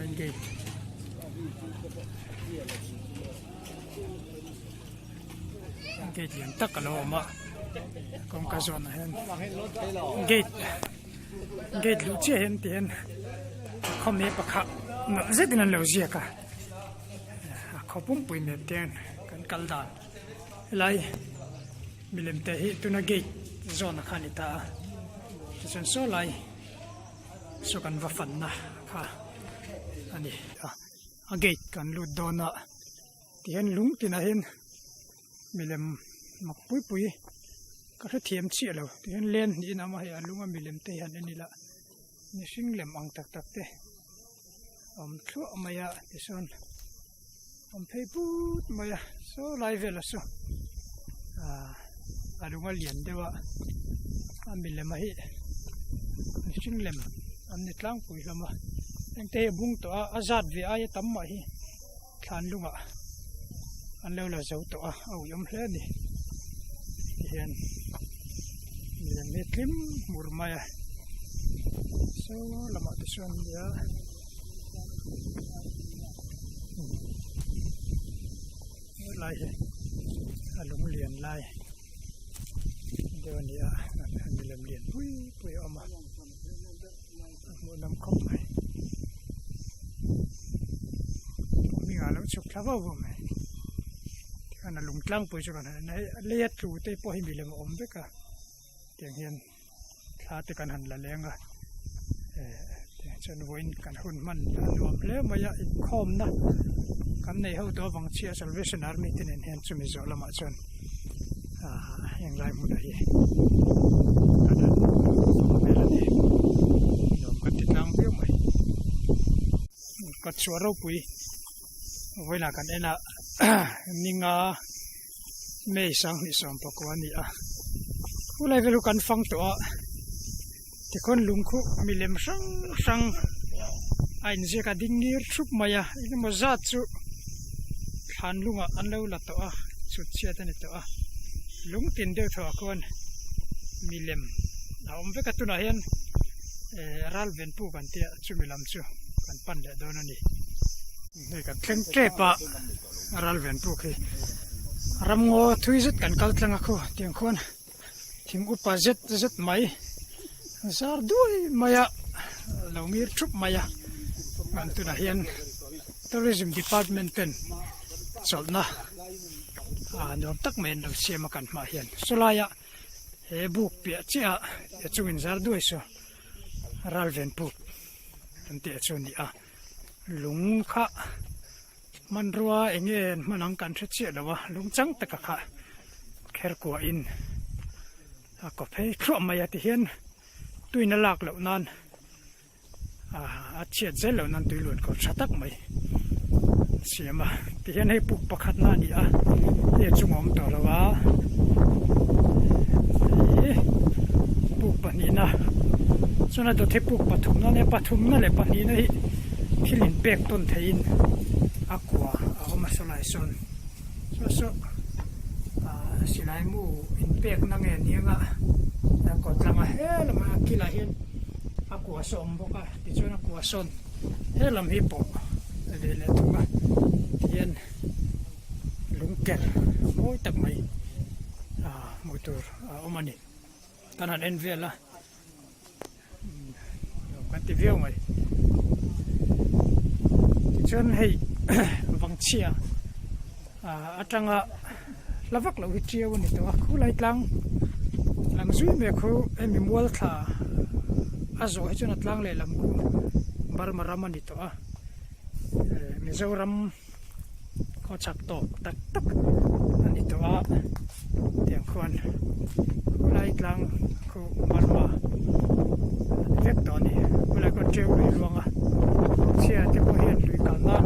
Main gate. Gate lian tak a lo awm a kawngka zawnah hian gate gate luh chiah hian ti hian khaw map pakhat nalh zetin an lo ziak a a khaw pumpui map te hian kan kal dan helai milem te hi tuna gate zawnah khan a ni ta a tichuan saw lai saw kan va fanna kha a ni a a gate kan lut dawn a tihian lung tinah hian milem mak pui pui ka hrethiam chiah lo tihian len hnihin a awm a hei a lunga milem te hi han en ila mihring lem ang tak tak te a awm thluah mai a tichuan awm phei put mai a saw lai velah saw ahh a lunga lian deuh a a milem a hi mihring lem an ni tlangpui hlawm a hengte hi a bung tawh a a zat ve aia tam mah hi. Thlan lungah an lo la zo tawh a, a uiawm hle a ni. Tihian milem hi tlim hmur mai a, saw lamah te chuan nia helai hi a lung lian lai deuh a ni a, milem lian pui pui a awm a. A hmuhnawm khawp mai hmingah lo chhuk thla vauh vauh mai tikhan a lung tlangpui chu kan han en a hei a lei a tlu te pawh hi milem a awm vek a tiang hian thla te kan han la leng a eh tiang chuan vawiin kan hun hman a nuam hle mai a inkhawmna kan nei ho tawh avang chiah salvation army te nen hian chumi zawh lamah chuan ah heng lai hmunah hi kan han fang vel a ni nuam kan ti tlang viau mai kawtchhuah ropui vawiinah kan en a ninga May 2019 a ni a khulai vel chu kan fang tawh a tikhawn lungkhuh milem hrang hrang a inziak a ding ngir thup mai a engemaw zat chu thlan lungah an lo la tawh a chhut chhiat a ni tawh a lung tin deuh thaw ah khuan milem a awm vek a tunah hian eh ral ven puk an tia chumi lam chu kan pan leh dawn a ni hei kan thleng tep a ral ven puk hi ramngaw thui zet kan kal tlang a khu tiang khuan. Thing upa zet zet mai zar duai mai a lo ngir thup mai a an tunah hian tourism department ten chawlhna ah nuam tak mai an lo siam a kan hmaah hian sawlai ah he buk piah chiah ah a chungin zar duai saw ralven puk an tih chu a ni a lung kha hmanrua eng nge an hman ang kan hre chiah lo a lung chang taka kha kher kuahin a kaw phei thluah mai a tihian tuina lak loh nan a chhiat zel loh nan tui luan kawr tha tak mai an siam a tihian hei puk pakhat na a ni a hei a chung a awm tawh lo a ih puk pahnihna chuan a dawt hi puk pathumna a nia pathumna leh pahnihna hi thil inpek tawn theihin a kua a awm a sawlai sawn saw saw ah silai mu inpek na nge niang a a kawt langa he lamah a kilah hian a kua saw a awm bawk a tichuan a kua sawn he lam hi pawh ve leh thung a tihian lung ker mawi tak mai ah hmuh tur a awm a ni kan han en vel a. Kan ti viau mai tichuan hei vangchhia atanga hla vak loh hi tiau a ni tawh a khulai tlang lang zui mai khu hemi mual thla a zawh hi chuan a tlang lehlam khu Burma ram a ni tawh a Mizoram khaw chak tawk tak tak a ni tawh a tiang khuan khulai tlang khu Burma a ni vek tawh a ni khulai khuan teu lui luang a chhia te pawh hian lui kal nan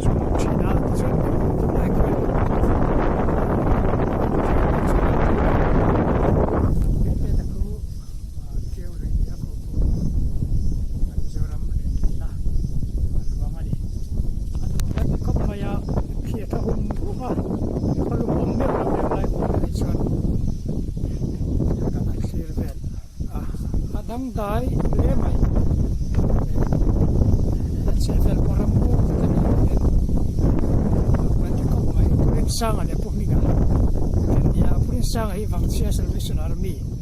chu hmang thin a tichuan khulai khuan teu lui ni a khuh khu Mizoram leh a luang a ni. A nuam kan ti khawp mai a, khi a tha hum hum a, khaw lum awm meuh lo deuh lai pawh hi chuan kan han thlir vel a, a dangdai hle mai. A chheh. Rinsanga leh Pu Hminga te an ni a, Pu Rinsanga hi Vangchhia Salvation Army.